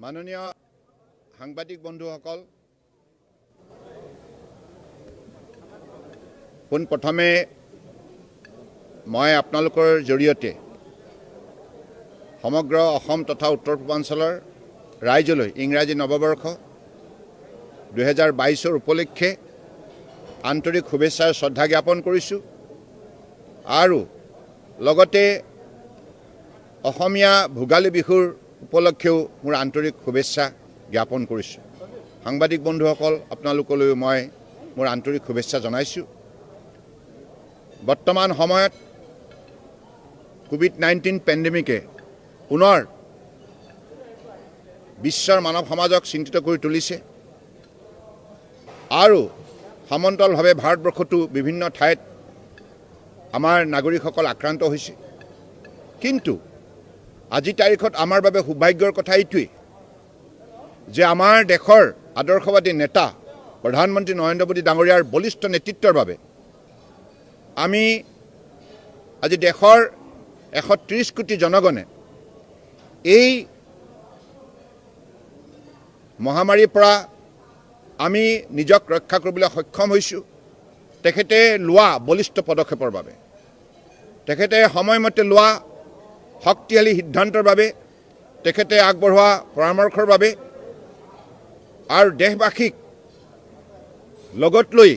মাননীয় সাংবাদিক বন্ধুসকল, পোনপ্ৰথমে মই আপোনালোকৰ জৰিয়তে সমগ্ৰ অসম তথা উত্তৰ পূৰ্বাঞ্চলৰ ৰাইজলৈ ইংৰাজী নৱবৰ্ষ 2022 উপলক্ষে আন্তৰিক শুভেচ্ছা আৰু শ্ৰদ্ধা জ্ঞাপন কৰিছোঁ আৰু লগতে অসমীয়া ভোগালী বিহুৰ উপলক্ষেও মোৰ আন্তৰিক শুভেচ্ছা জ্ঞাপন কৰিছোঁ। সাংবাদিক বন্ধুসকল, আপোনালোকলৈও মই মোৰ আন্তৰিক শুভেচ্ছা জনাইছোঁ। বৰ্তমান সময়ত কোভিড-19 পেণ্ডেমিকে পুনৰ বিশ্বৰ মানৱ সমাজক চিন্তিত কৰি তুলিছে আৰু সমান্তৰালভাৱে ভাৰতবৰ্ষতো বিভিন্ন ঠাইত আমাৰ নাগৰিকসকল আক্ৰান্ত হৈছে। কিন্তু আজি তাৰিখত আমাৰ বাবে সৌভাগ্যৰ কথা এইটোৱেই যে আমাৰ দেশৰ আদৰ্শবাদী নেতা প্ৰধানমন্ত্ৰী নৰেন্দ্ৰ মোদী ডাঙৰীয়াৰ বলিষ্ঠ নেতৃত্বৰ বাবে আমি আজি দেশৰ 130 কোটি জনগণে এই মহামাৰীৰ পৰা আমি নিজক ৰক্ষা কৰিবলৈ সক্ষম হৈছোঁ। তেখেতে লোৱা বলিষ্ঠ পদক্ষেপৰ বাবে, তেখেতে সময়মতে লোৱা শক্তিশালী সিদ্ধান্তৰ বাবে, তেখেতে আগবঢ়োৱা পৰামৰ্শৰ বাবে আৰু দেশবাসীক লগত লৈ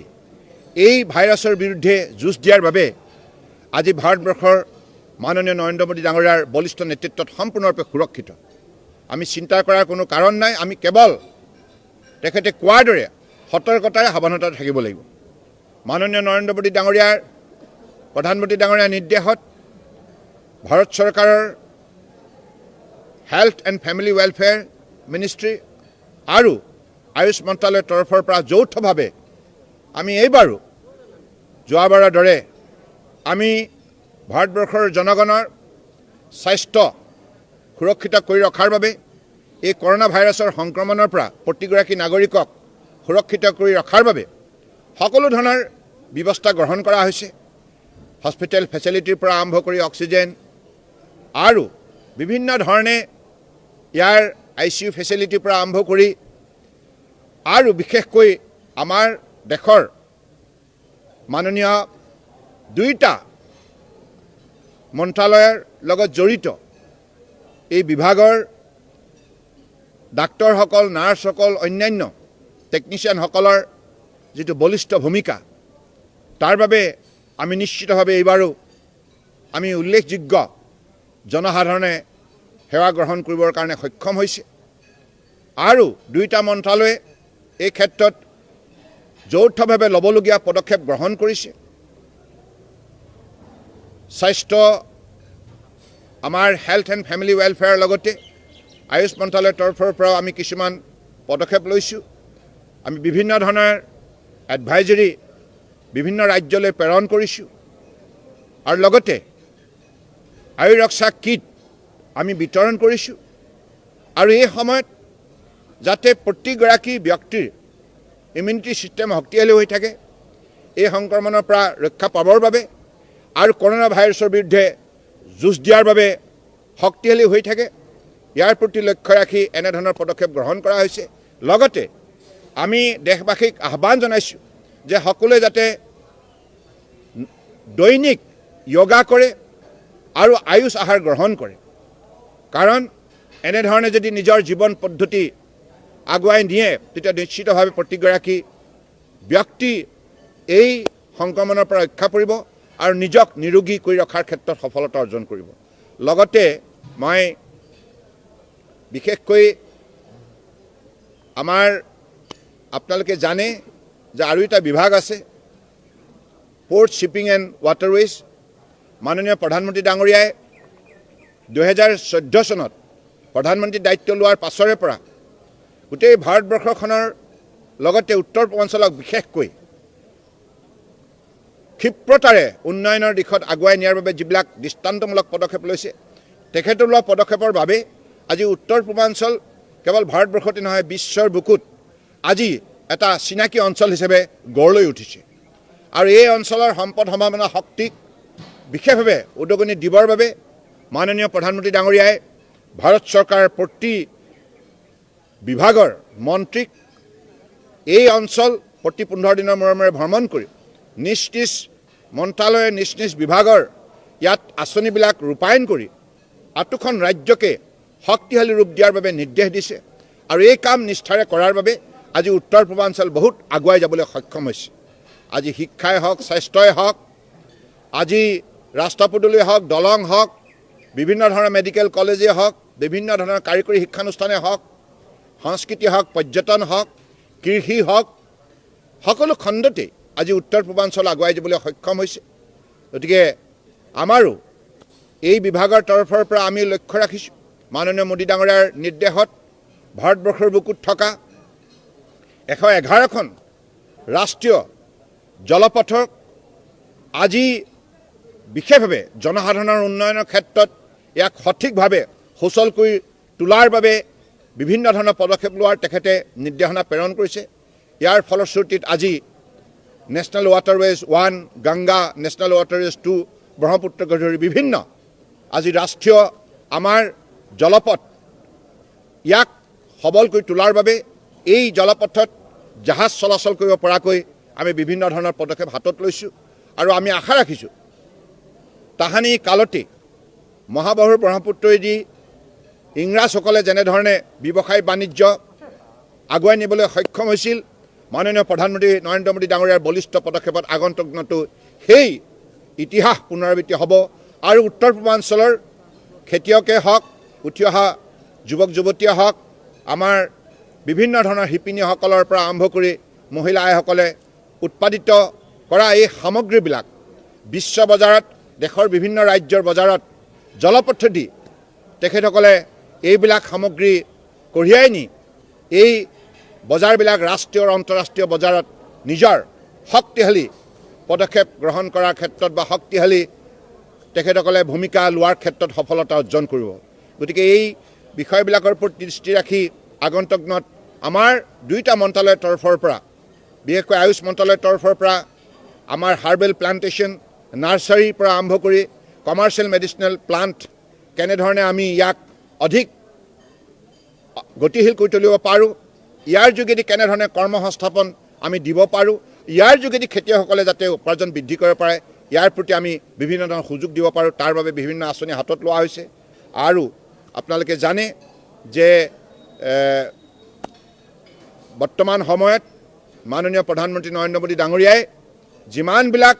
এই ভাইৰাছৰ বিৰুদ্ধে যুঁজ দিয়াৰ বাবে আজি ভাৰতবৰ্ষৰ মাননীয় নৰেন্দ্ৰ মোদী ডাঙৰীয়াৰ বলিষ্ঠ নেতৃত্বত সম্পূৰ্ণৰূপে সুৰক্ষিত। আমি চিন্তা কৰাৰ কোনো কাৰণ নাই। আমি কেৱল তেখেতে কোৱাৰ দৰে সতৰ্কতাৰে সাৱধানতাৰে থাকিব লাগিব। মাননীয় নৰেন্দ্ৰ মোদী ডাঙৰীয়াৰ, প্ৰধানমন্ত্ৰী ডাঙৰীয়াৰ নিৰ্দেশত ভাৰত চৰকাৰৰ health and family welfare ministry আৰু আয়ুষ মন্ত্ৰালয়ৰ তৰফৰ পৰা যৌথভাৱে আমি এইবাৰো যোৱাবাৰৰ দৰে আমি ভাৰতবৰ্ষৰ জনগণৰ স্বাস্থ্য সুৰক্ষিত কৰি ৰখাৰ বাবে, এই কৰোণা ভাইৰাছৰ সংক্ৰমণৰ পৰা প্ৰতিগৰাকী নাগৰিকক সুৰক্ষিত কৰি ৰখাৰ বাবে সকলো ধৰণৰ ব্যৱস্থা গ্ৰহণ কৰা হৈছে। হস্পিটেল ফেচিলিটিৰ পৰা আৰম্ভ কৰি অক্সিজেন আৰু বিভিন্ন ধৰণে ইয়াৰ আইচিইউ ফেচিলিটিৰ পৰা আৰম্ভ কৰি আৰু বিশেষকৈ আমাৰ দেশৰ মাননীয় দুয়োটা মন্ত্ৰালয়ৰ লগত জড়িত এই বিভাগৰ ডাক্তৰসকল, নাৰ্ছসকল, অন্যান্য টেকনিচিয়ানসকলৰ যিটো বলিষ্ঠ ভূমিকা, তাৰ বাবে আমি নিশ্চিতভাৱে এইবাৰো আমি উল্লেখযোগ্য জনসাধাৰণে সেৱা গ্ৰহণ কৰিবৰ কাৰণে সক্ষম হৈছে। আৰু দুয়োটা মন্ত্ৰালয়ে এই ক্ষেত্ৰত যৌথভাৱে ল'বলগীয়া পদক্ষেপ গ্ৰহণ কৰিছে। স্বাস্থ্য, আমাৰ হেল্থ এণ্ড ফেমিলি ৱেলফেয়াৰৰ লগতে আয়ুষ মন্ত্ৰালয়ৰ তৰফৰ পৰাও আমি কিছুমান পদক্ষেপ লৈছোঁ। আমি বিভিন্ন ধৰণৰ এডভাইজৰী বিভিন্ন ৰাজ্যলৈ প্ৰেৰণ কৰিছোঁ আৰু লগতে আয়ুৰক্ষা কিট আমি বিতৰণ কৰিছোঁ। আৰু এই সময়ত যাতে প্ৰতিগৰাকী ব্যক্তিৰ ইমিউনিটি ছিষ্টেম শক্তিশালী হৈ থাকে, এই সংক্ৰমণৰ পৰা ৰক্ষা পাবৰ বাবে আৰু কৰোণা ভাইৰাছৰ বিৰুদ্ধে যুঁজ দিয়াৰ বাবে শক্তিশালী হৈ থাকে, ইয়াৰ প্ৰতি লক্ষ্য ৰাখি এনেধৰণৰ পদক্ষেপ গ্ৰহণ কৰা হৈছে। লগতে আমি দেশবাসীক আহ্বান জনাইছোঁ যে সকলোৱে যাতে দৈনিক য়োগা কৰে আৰু আয়ুষ আহাৰ গ্ৰহণ কৰে। কাৰণ এনেধৰণে যদি নিজৰ জীৱন পদ্ধতি আগুৱাই নিয়ে, তেতিয়া নিশ্চিতভাৱে প্ৰতিগৰাকী ব্যক্তি এই সংক্ৰমণৰ পৰা ৰক্ষা পৰিব আৰু নিজক নিৰোগী কৰি ৰখাৰ ক্ষেত্ৰত সফলতা অৰ্জন কৰিব। লগতে মই বিশেষকৈ আমাৰ আপোনালোকে জানে যে আৰু এটা বিভাগ আছে, পৰ্ট, শ্বিপিং এণ্ড ৱাটাৰৱেজ। মাননীয় প্ৰধানমন্ত্ৰী ডাঙৰীয়াই 2014 চনত প্ৰধানমন্ত্ৰী দায়িত্ব লোৱাৰ পাছৰে পৰা গোটেই ভাৰতবৰ্ষখনৰ লগতে উত্তৰ পূৰ্বাঞ্চলক বিশেষকৈ ক্ষিপ্ৰতাৰে উন্নয়নৰ দিশত আগুৱাই নিয়াৰ বাবে যিবিলাক দৃষ্টান্তমূলক পদক্ষেপ লৈছে, তেখেতৰ লোৱা পদক্ষেপৰ বাবে আজি উত্তৰ পূৰ্বাঞ্চল কেৱল ভাৰতবৰ্ষতে নহয়, বিশ্বৰ বুকুত আজি এটা চিনাকি অঞ্চল হিচাপে গঢ় লৈ উঠিছে। আৰু এই অঞ্চলৰ সম্পদ সম্ভাৱনা শক্তিক বিশেষভাৱে উদগনি দিবৰ বাবে মাননীয় প্ৰধানমন্ত্ৰী ডাঙৰীয়াই ভাৰত চৰকাৰৰ প্ৰতি বিভাগৰ মন্ত্ৰীক এই অঞ্চল প্ৰতি 15 দিনৰ মূৰে মূৰে ভ্ৰমণ কৰি নিজ নিজ মন্ত্ৰালয়ৰ নিজ নিজ বিভাগৰ ইয়াত আঁচনিবিলাক ৰূপায়ণ কৰি আঠোখন ৰাজ্যকে শক্তিশালী ৰূপ দিয়াৰ বাবে নিৰ্দেশ দিছে। আৰু এই কাম নিষ্ঠাৰে কৰাৰ বাবে আজি উত্তৰ পূৰ্বাঞ্চল বহুত আগুৱাই যাবলৈ সক্ষম হৈছে। আজি শিক্ষাই হওক, স্বাস্থ্যই হওক, আজি ৰাস্তা পদূলি হওক, দলং হওক, বিভিন্ন ধৰণৰ মেডিকেল কলেজেই হওক, বিভিন্ন ধৰণৰ কাৰিকৰী শিক্ষানুষ্ঠানেই হওক, সংস্কৃতি হওক, পৰ্যটন হওক, কৃষি হওক, সকলো খণ্ডতেই আজি উত্তৰ পূৰ্বাঞ্চল আগুৱাই যাবলৈ সক্ষম হৈছে। গতিকে আমাৰো এই বিভাগৰ তৰফৰ পৰা আমি লক্ষ্য ৰাখিছোঁ, মাননীয় মোদী ডাঙৰীয়াৰ নিৰ্দেশত ভাৰতবৰ্ষৰ বুকুত থকা 111খন ৰাষ্ট্ৰীয় জলপথক আজি বিশেষভাৱে জনসাধাৰণৰ উন্নয়নৰ ক্ষেত্ৰত ইয়াক সঠিকভাৱে সুচল কৰি তোলাৰ বাবে বিভিন্ন ধৰণৰ পদক্ষেপ লোৱাৰ তেখেতে নিৰ্দেশনা প্ৰেৰণ কৰিছে। ইয়াৰ ফলশ্ৰুতিত আজি National Waterways 1, Ganga, National Waterways 2, ব্ৰহ্মপুত্ৰকে ধৰি বিভিন্ন আজি ৰাষ্ট্ৰীয় আমাৰ জলপথ ইয়াক সবল কৰি তোলাৰ বাবে এই জলপথত জাহাজ চলাচল কৰিব পৰাকৈ আমি বিভিন্ন ধৰণৰ পদক্ষেপ হাতত লৈছোঁ। আৰু আমি আশা ৰাখিছোঁ তাহানি কালতে মহাবাহুৰ ব্ৰহ্মপুত্ৰইদি ইংৰাজসকলে যেনেধৰণে ব্যৱসায় বাণিজ্য আগুৱাই নিবলৈ সক্ষম হৈছিল, মাননীয় প্ৰধানমন্ত্ৰী নৰেন্দ্ৰ মোদী ডাঙৰীয়াৰ বলিষ্ঠ পদক্ষেপত আগন্তুক দিনতো সেই ইতিহাস পুনৰাবৃত্তি হ'ব। আৰু উত্তৰ পূৰ্বাঞ্চলৰ খেতিয়কে হওক, উঠি অহা যুৱক যুৱতীয়ে হওক, আমাৰ বিভিন্ন ধৰণৰ শিপিনীসকলৰ পৰা আৰম্ভ কৰি মহিলা আইসকলে উৎপাদিত কৰা এই সামগ্ৰীবিলাক বিশ্ব বজাৰত, দেশৰ বিভিন্ন ৰাজ্যৰ বজাৰত জলপথেদি তেখেতসকলে এইবিলাক সামগ্ৰী কঢ়িয়াই নি এই বজাৰবিলাক ৰাষ্ট্ৰীয় আৰু আন্তঃৰাষ্ট্ৰীয় বজাৰত নিজৰ শক্তিশালী পদক্ষেপ গ্ৰহণ কৰাৰ ক্ষেত্ৰত বা শক্তিশালী তেখেতসকলে ভূমিকা লোৱাৰ ক্ষেত্ৰত সফলতা অৰ্জন কৰিব। গতিকে এই বিষয়বিলাকৰ ওপৰত দৃষ্টি ৰাখি আগন্তুক দিনত আমাৰ দুয়োটা মন্ত্ৰালয়ৰ তৰফৰ পৰা, বিশেষকৈ আয়ুষ মন্ত্ৰালয়ৰ তৰফৰ পৰা আমাৰ হাৰ্বেল প্লাণ্টেশ্যন নাৰ্চাৰীৰ পৰা আৰম্ভ কৰি কমাৰ্চিয়েল মেডিচিনেল প্লাণ্ট কেনেধৰণে আমি ইয়াক অধিক গতিশীল কৰি তুলিব পাৰোঁ, ইয়াৰ যোগেদি কেনেধৰণে কৰ্মসংস্থাপন আমি দিব পাৰোঁ, ইয়াৰ যোগেদি খেতিয়কসকলে যাতে উপাৰ্জন বৃদ্ধি কৰিব পাৰে, ইয়াৰ প্ৰতি আমি বিভিন্ন ধৰণৰ সুযোগ দিব পাৰোঁ, তাৰ বাবে বিভিন্ন আঁচনি হাতত লোৱা হৈছে। আৰু আপোনালোকে জানে যে বৰ্তমান সময়ত মাননীয় প্ৰধানমন্ত্ৰী নৰেন্দ্ৰ মোদী ডাঙৰীয়াই যিমানবিলাক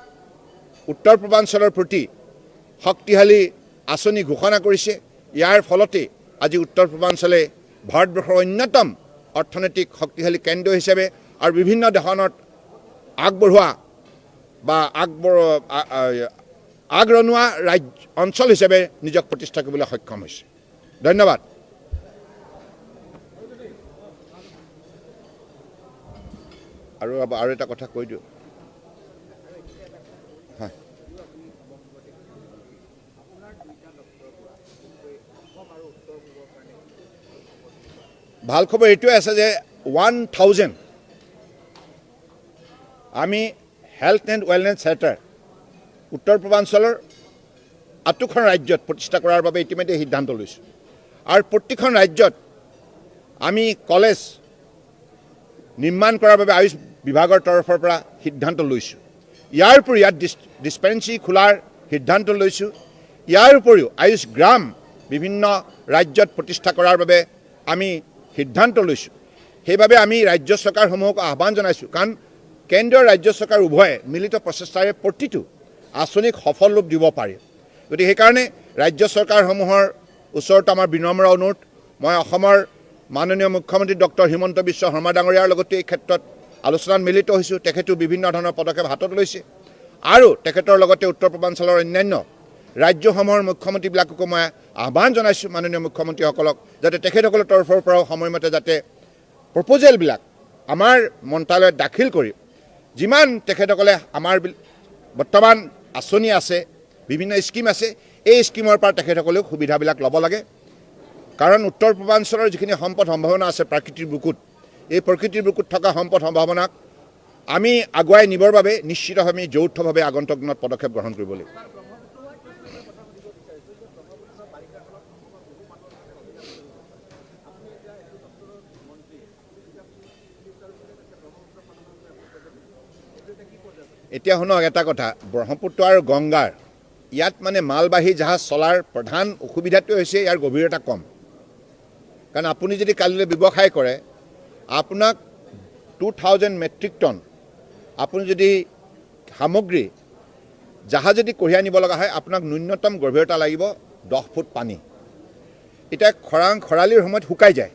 উত্তৰ পূৰ্বাঞ্চলৰ প্ৰতি শক্তিশালী আঁচনি ঘোষণা কৰিছে, ইয়াৰ ফলতেই আজি উত্তৰ পূৰ্বাঞ্চলে ভাৰতবৰ্ষৰ অন্যতম অৰ্থনৈতিক শক্তিশালী কেন্দ্ৰ হিচাপে আৰু বিভিন্ন ধৰণত আগবঢ়োৱা বা আগৰণুৱা ৰাজ্য অঞ্চল হিচাপে নিজক প্ৰতিষ্ঠা কৰিবলৈ সক্ষম হৈছে। ধন্যবাদ। আৰু এটা কথা কৈ দিওঁ। হয়, ভাল খবৰ এইটোৱে আছে যে 1000 আমি হেল্থ এণ্ড ৱেলনেছ চেণ্টাৰ উত্তৰ পূৰ্বাঞ্চলৰ আঠোখন ৰাজ্যত প্ৰতিষ্ঠা কৰাৰ বাবে ইতিমধ্যে সিদ্ধান্ত লৈছোঁ। আৰু প্ৰতিখন ৰাজ্যত আমি কলেজ নিৰ্মাণ কৰাৰ বাবে আয়ুষ বিভাগৰ তৰফৰ পৰা সিদ্ধান্ত লৈছোঁ। ইয়াৰ উপৰিও ইয়াত ডিছপেঞ্চেৰী খোলাৰ সিদ্ধান্ত লৈছোঁ। ইয়াৰ উপৰিও আয়ুষ গ্ৰাম বিভিন্ন ৰাজ্যত প্ৰতিষ্ঠা কৰাৰ বাবে আমি সিদ্ধান্ত লৈছোঁ। সেইবাবে আমি ৰাজ্য চৰকাৰসমূহক আহ্বান জনাইছোঁ, কাৰণ কেন্দ্ৰীয় ৰাজ্য চৰকাৰ উভয়ে মিলিত প্ৰচেষ্টাৰে প্ৰতিটো আঁচনিক সফল ৰূপ দিব পাৰে। গতিকে সেইকাৰণে ৰাজ্য চৰকাৰসমূহৰ ওচৰত আমাৰ বিনম্ৰ অনুৰোধ। মই অসমৰ মাননীয় মুখ্যমন্ত্ৰী ডক্টৰ হিমন্ত বিশ্ব শৰ্মা ডাঙৰীয়াৰ লগতে এই ক্ষেত্ৰত আলোচনাত মিলিত হৈছোঁ। তেখেতেও বিভিন্ন ধৰণৰ পদক্ষেপ হাতত লৈছে আৰু তেখেতৰ লগতে উত্তৰ পূৰ্বাঞ্চলৰ অন্যান্য ৰাজ্যসমূহৰ মুখ্যমন্ত্ৰীবিলাককো মই আহ্বান জনাইছোঁ, মাননীয় মুখ্যমন্ত্ৰীসকলক, যাতে তেখেতসকলৰ তৰফৰ পৰাও সময়মতে যাতে প্ৰপ'জেলবিলাক আমাৰ মন্ত্ৰালয়ত দাখিল কৰি যিমান তেখেতসকলে আমাৰ বৰ্তমান আঁচনি আছে, বিভিন্ন স্কীম আছে, এই স্কীমৰ পৰা তেখেতসকলেও সুবিধাবিলাক ল'ব লাগে। কাৰণ উত্তৰ পূৰ্বাঞ্চলৰ যিখিনি সম্পদ সম্ভাৱনা আছে প্ৰকৃতিৰ বুকুত, এই প্ৰকৃতিৰ বুকুত থকা সম্পদ সম্ভাৱনাক আমি আগুৱাই নিবৰ বাবে নিশ্চিতভাৱে আমি যৌথভাৱে আগন্তুক দিনত পদক্ষেপ গ্ৰহণ কৰিব লাগিব। এতিয়া শুনক এটা কথা, ব্ৰহ্মপুত্ৰ আৰু গংগাৰ ইয়াত মানে মালবাহী জাহাজ চলাৰ প্ৰধান অসুবিধাটো হৈছে ইয়াৰ গভীৰতা কম। কাৰণ আপুনি যদি কালিলৈ ব্যৱসায় কৰে, আপোনাক 2000 মেট্ৰিক টন আপুনি যদি সামগ্ৰী জাহাজেদি কঢ়িয়াই নিব লগা হয়, আপোনাক ন্যূনতম গভীৰতা লাগিব 10 ফুট পানী। এতিয়া খৰাং খৰালিৰ সময়ত শুকাই যায়,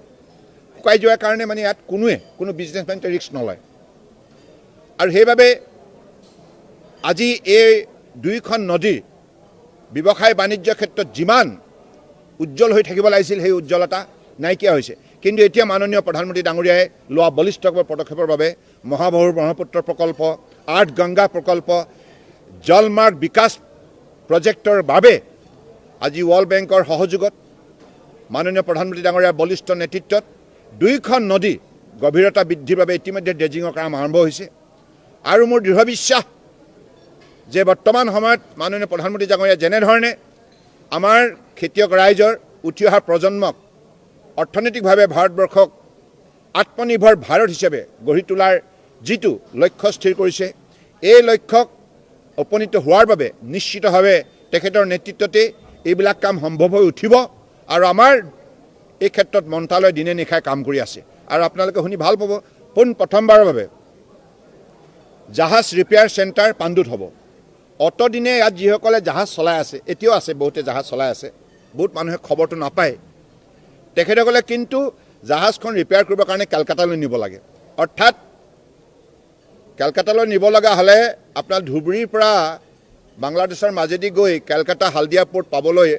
শুকাই যোৱাৰ কাৰণে মানে ইয়াত কোনোৱে কোনো বিজনেছমেনে ৰিস্ক নলয়। আৰু সেইবাবে আজি এই দুইখন নদীৰ ব্যৱসায় বাণিজ্যৰ ক্ষেত্ৰত যিমান উজ্জ্বল হৈ থাকিব লাগিছিল, সেই উজ্জ্বলতা নাইকিয়া হৈছে। কিন্তু এতিয়া মাননীয় প্ৰধানমন্ত্ৰী ডাঙৰীয়াই লোৱা বলিষ্ঠ পদক্ষেপৰ বাবে মহাবাহু ব্ৰহ্মপুত্ৰ প্ৰকল্প, আঠ গংগা প্ৰকল্প, জলমাৰ্গ বিকাশ প্ৰজেক্টৰ বাবে আজি ৱৰ্ল্ড বেংকৰ সহযোগত মাননীয় প্ৰধানমন্ত্ৰী ডাঙৰীয়াৰ বলিষ্ঠ নেতৃত্বত দুইখন নদী গভীৰতা বৃদ্ধিৰ বাবে ইতিমধ্যে ড্ৰেজিঙৰ কাম আৰম্ভ হৈছে। আৰু মোৰ দৃঢ় বিশ্বাস যে বৰ্তমান সময়ত মাননীয় প্ৰধানমন্ত্ৰী ডাঙৰীয়া যেনেধৰণে আমাৰ খেতিয়ক ৰাইজৰ উঠি অহা প্ৰজন্মক অৰ্থনৈতিকভাৱে ভাৰতবৰ্ষক আত্মনিৰ্ভৰ ভাৰত হিচাপে গঢ়ি তোলাৰ যিটো লক্ষ্য স্থিৰ কৰিছে, এই লক্ষ্যক উপনীত হোৱাৰ বাবে নিশ্চিতভাৱে তেখেতৰ নেতৃত্বতেই এইবিলাক কাম সম্ভৱ হৈ উঠিব। আৰু আমাৰ এই ক্ষেত্ৰত মন্ত্ৰালয় দিনে নিশাই কাম কৰি আছে। আৰু আপোনালোকে শুনি ভাল পাব, পোন প্ৰথমবাৰৰ বাবে জাহাজ ৰিপেয়াৰ চেণ্টাৰ পাণ্ডুত হ'ব। অতদিনে ইয়াত যিসকলে জাহাজ চলাই আছে, এতিয়াও আছে, বহুতে জাহাজ চলাই আছে, বহুত মানুহে খবৰটো নাপায়। তেখেতসকলে কিন্তু জাহাজখন ৰিপেয়াৰ কৰিবৰ কাৰণে কেলকাতালৈ নিব লাগে। অৰ্থাৎ কেলকাতালৈ নিব লগা হ'লে আপোনাৰ ধুবুৰীৰ পৰা বাংলাদেশৰ মাজেদি গৈ কেলকাতা হালদিয়া পৰ্ট পাবলৈ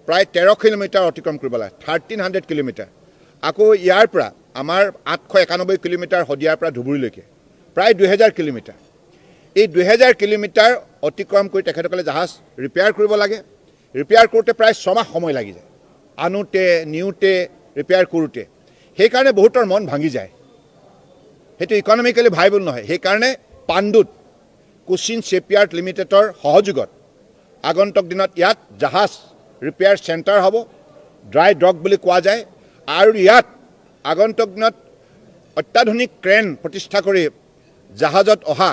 প্ৰায় 13 কিলোমিটাৰ অতিক্ৰম কৰিব লাগে, 1300 কিলোমিটাৰ। আকৌ ইয়াৰ পৰা আমাৰ 891 কিলোমিটাৰ শদিয়াৰ পৰা ধুবুৰীলৈকে প্ৰায় 2000 কিলোমিটাৰ। এই 2000 কিলোমিটাৰ অতিক্ৰম কৰি তেখেতসকলে জাহাজ ৰিপেয়াৰ কৰিব লাগে। ৰিপেয়াৰ কৰোঁতে প্ৰায় 6 মাহ সময় লাগি যায়, আনোতে নিওঁতে ৰিপেয়াৰ কৰোঁতে। সেইকাৰণে বহুতৰ মন ভাঙি যায়, সেইটো ইকনমিকেলি ভাইবল নহয়। সেইকাৰণে পাণ্ডুত কোচিন শ্বিপয়াৰ্ড লিমিটেডৰ সহযোগত আগন্তুক দিনত ইয়াত জাহাজ ৰিপেয়াৰ চেণ্টাৰ হ'ব, ড্ৰাই ডক বুলি কোৱা যায়। আৰু ইয়াত আগন্তুক দিনত অত্যাধুনিক ক্ৰেন প্ৰতিষ্ঠা কৰি জাহাজত অহা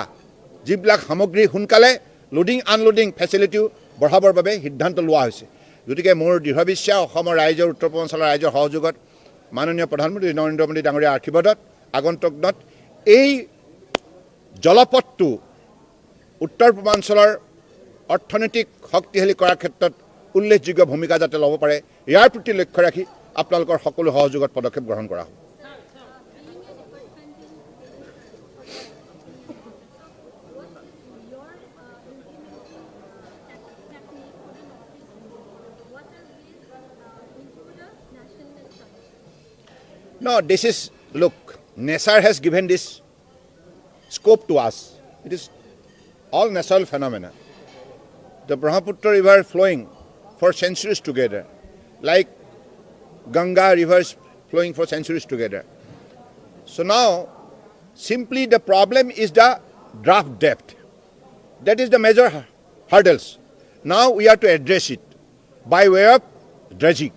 যিবিলাক সামগ্ৰী সোনকালে লোডিং আনলোডিং ফেচিলিটিও বঢ়াবৰ বাবে সিদ্ধান্ত লোৱা হৈছে। গতিকে মোৰ দৃঢ় বিশ্বাস, অসমৰ ৰাইজৰ, উত্তৰ পূৰ্বাঞ্চলৰ ৰাইজৰ সহযোগত মাননীয় প্ৰধানমন্ত্ৰী নৰেন্দ্ৰ মোদী ডাঙৰীয়াৰ আশীৰ্বাদত আগন্তুক দিনত এই জলপথটো উত্তৰ পূৰ্বাঞ্চলৰ অৰ্থনৈতিক শক্তিশালী কৰাৰ ক্ষেত্ৰত উল্লেখযোগ্য ভূমিকা যাতে ল'ব পাৰে, ইয়াৰ প্ৰতি লক্ষ্য ৰাখি আপোনালোকৰ সকলো সহযোগত পদক্ষেপ গ্ৰহণ কৰা হ'ব। Being a department in, what is your implementing technique for the Northeast waterways into the national culture? No, this is, look, nature has given this scope to us. It is all natural phenomena. The Brahmaputra river flowing for centuries together, like Ganga rivers flowing for centuries together. So now, simply the problem is the draft depth. That is the major hurdles. Now we are to address it by way of dredging.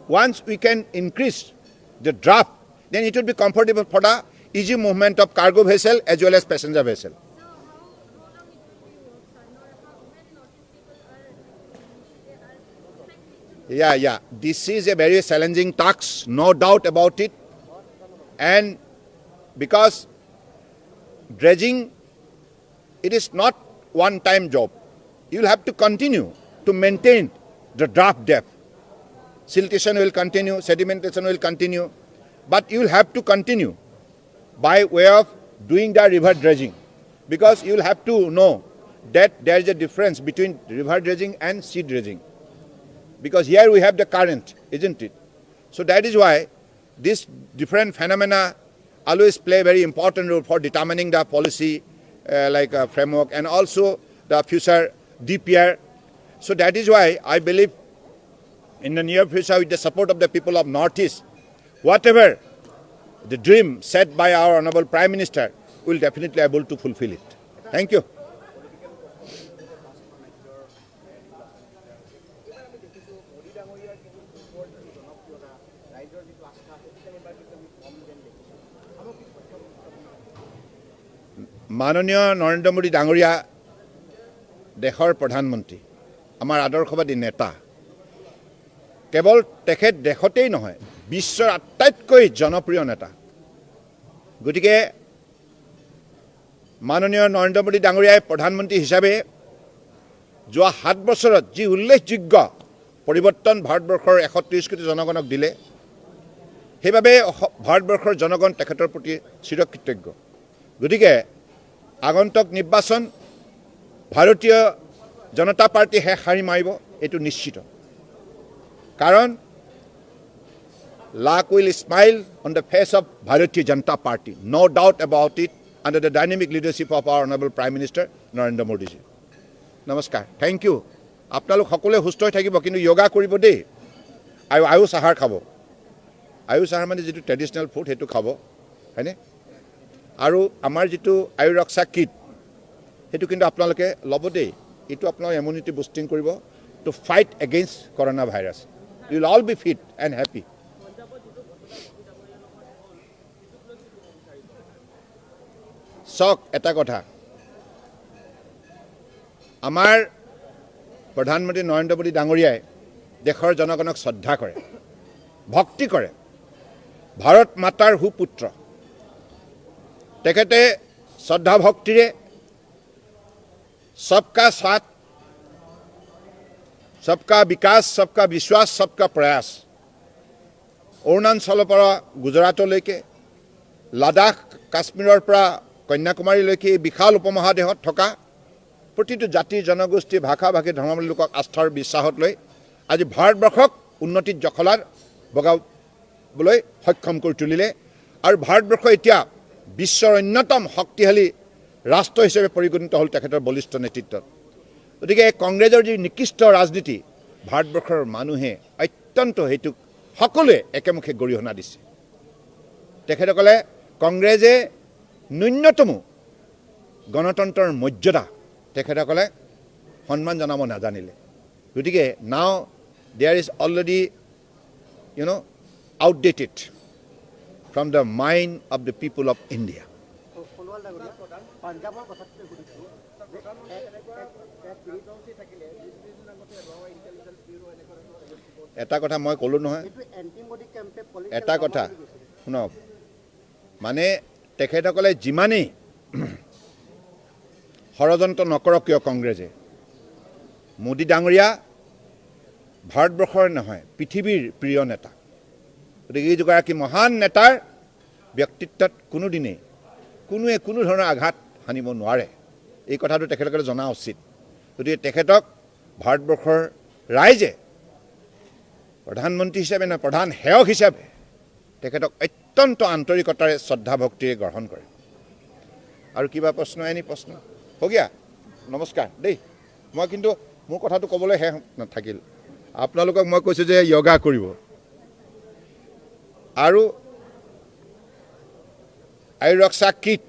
Once we can increase the draft, then it will be comfortable for the easy movement of cargo vessel as well as passenger vessel. So how long it will be work, sir? Nor how, when Northeast people are, they are expecting to Yeah. This is a very challenging task, no doubt about it. And because dredging, it is not one time job. You will have to continue to maintain the draft depth. Siltation will continue, sedimentation will continue, but you will have to continue by way of doing the river dredging, because you will have to know that there is a difference between river dredging and sea dredging, because here we have the current, isn't it? So that is why this different phenomena always play a very important role for determining the policy like a framework and also the future DPR. So that is why I believe in the near future, with the support of the people of Northeast, whatever the dream set by our Honorable Prime Minister, will definitely able to fulfill it. Thank you. এইবাৰ আমি দেখিছোঁ মোদী ডাঙৰীয়াৰ যিটো পূৰ্বৰ যিটো জনপ্ৰিয়তা, ৰাইজৰ যিটো আস্থা, সেইটো যেন এইবাৰ কিন্তু আমি কম যেন দেখিছোঁ। সামগ্ৰিক প্ৰেক্ষাপটত আপুনি মাননীয় নৰেন্দ্ৰ মোদী ডাঙৰীয়া দেশৰ প্ৰধানমন্ত্ৰী, আমাৰ আদৰ্শবাদী নেতা। কেৱল তেখেত দেশতেই নহয়, বিশ্বৰ আটাইতকৈ জনপ্ৰিয় নেতা। গতিকে মাননীয় নৰেন্দ্ৰ মোদী ডাঙৰীয়াই প্ৰধানমন্ত্ৰী হিচাপে যোৱা 7 বছৰত যি উল্লেখযোগ্য পৰিৱৰ্তন ভাৰতবৰ্ষৰ 130 কোটি জনগণক দিলে, সেইবাবে ভাৰতবৰ্ষৰ জনগণ তেখেতৰ প্ৰতি চিৰকৃতজ্ঞ। গতিকে আগন্তুক নিৰ্বাচন ভাৰতীয় জনতা পাৰ্টী শেষ শাৰী মাৰিব, এইটো নিশ্চিত। কাৰণ luck will smile on the face of Bharatiya Janata Party, no doubt about it, under the dynamic leadership of our honourable Prime Minister Narendra Modiji. নমস্কাৰ, thank U. আপোনালোক সকলোৱে সুস্থ হৈ থাকিব, কিন্তু য়োগা কৰিব দেই, আৰু আয়ুষ আহাৰ খাব। আয়ুষ আহাৰ মানে যিটো ট্ৰেডিশ্যনেল ফুড, সেইটো খাব, হয়নে? আৰু আমাৰ যিটো আয়ুৰক্ষা কিট, সেইটো কিন্তু আপোনালোকে ল'ব দেই। এইটো আপোনাৰ ইমিউনিটি বুষ্টিং কৰিব to fight against corona virus. You will all be fit and happy. চাওক, এটা কথা, আমাৰ প্ৰধানমন্ত্ৰী নৰেন্দ্ৰ মোদী ডাঙৰীয়াই দেশৰ জনগণক শ্ৰদ্ধা কৰে, ভক্তি কৰে। ভাৰত মাতাৰ সুপুত্ৰ। তেখেতে শ্ৰদ্ধা ভক্তিৰে সবকা সাথ, সবকা বিকাশ, সবকা বিশ্বাস, সবকা প্ৰয়াস, অৰুণাচলৰ পৰা গুজৰাটলৈকে, লাডাখ কাশ্মীৰৰ পৰা কন্যাকুমাৰীলৈকে এই বিশাল উপমহাদেশত থকা প্ৰতিটো জাতি, জনগোষ্ঠী, ভাষা ভাষী, ধৰ্মাৱলম্বী লোকক আস্থাৰ বিশ্বাসত লৈ আজি ভাৰতবৰ্ষক উন্নতিৰ জখলাত বগাবলৈ সক্ষম কৰি তুলিলে। আৰু ভাৰতবৰ্ষ এতিয়া বিশ্বৰ অন্যতম শক্তিশালী ৰাষ্ট্ৰ হিচাপে পৰিগণিত হ'ল তেখেতৰ বলিষ্ঠ নেতৃত্বত। গতিকে কংগ্ৰেছৰ যি নিকৃষ্ট ৰাজনীতি, ভাৰতবৰ্ষৰ মানুহে অত্যন্ত সেইটোক সকলোৱে একেমুখে গৰিহণা দিছে। তেখেতসকলে কংগ্ৰেছে ন্যূনতম গণতন্ত্ৰৰ মৰ্যাদা তেখেতসকলে সন্মান জনাব নাজানিলে। গতিকে now there is already outdated from the mind of the people of India. Sonowal ডাঙৰীয়া, পাঞ্জাৱৰ কথাটো সুধিছোঁ যে এটা কথা মই ক'লোঁ নহয়, এইটো এণ্টি মোদী কেম্পে এটা কথা শুনক, মানে তেখেতসকলে যিমানেই ষড়যন্ত্ৰ নকৰক কিয়, কংগ্ৰেছে মোদী ডাঙৰীয়া ভাৰতবৰ্ষৰ নহয়, পৃথিৱীৰ প্ৰিয় নেতা। গতিকে এইগৰাকী মহান নেতাৰ ব্যক্তিত্বত কোনোদিনেই কোনোৱে কোনো ধৰণৰ আঘাত হানিব নোৱাৰে। এই কথাটো তেখেতসকলে জনা উচিত। গতিকে তেখেতক ভাৰতবৰ্ষৰ ৰাইজে প্ৰধানমন্ত্ৰী হিচাপে নহয়, প্ৰধান সেৱক হিচাপে তেখেতক অত্যন্ত আন্তৰিকতাৰে শ্ৰদ্ধা ভক্তিৰে গ্ৰহণ কৰে। আৰু কিবা প্ৰশ্ন, এনি প্ৰশ্ন? हो गया? নমস্কাৰ দেই। মই কিন্তু মোৰ কথাটো ক'বলৈ শেষ নাথাকিল। আপোনালোকক মই কৈছোঁ যে য়োগা কৰিব আৰু আয়ুৰক্ষা কিট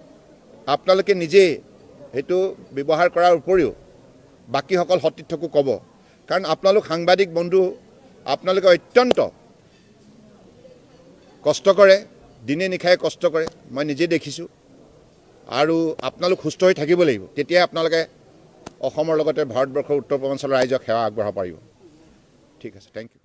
আপোনালোকে নিজেই সেইটো ব্যৱহাৰ কৰাৰ উপৰিও বাকীসকল সতীৰ্থকো ক'ব। কাৰণ আপোনালোক সাংবাদিক বন্ধু, আপোনালোকে অত্যন্ত কষ্ট কৰে, দিনে নিশাই কষ্ট কৰে, মই নিজে দেখিছোঁ। আৰু আপোনালোক সুস্থ হৈ থাকিব লাগিব, তেতিয়াই আপোনালোকে অসমৰ লগতে ভাৰতবৰ্ষৰ উত্তৰ পূৰ্বাঞ্চলৰ ৰাইজক সেৱা আগবঢ়াব পাৰিব। ঠিক আছে, thank U.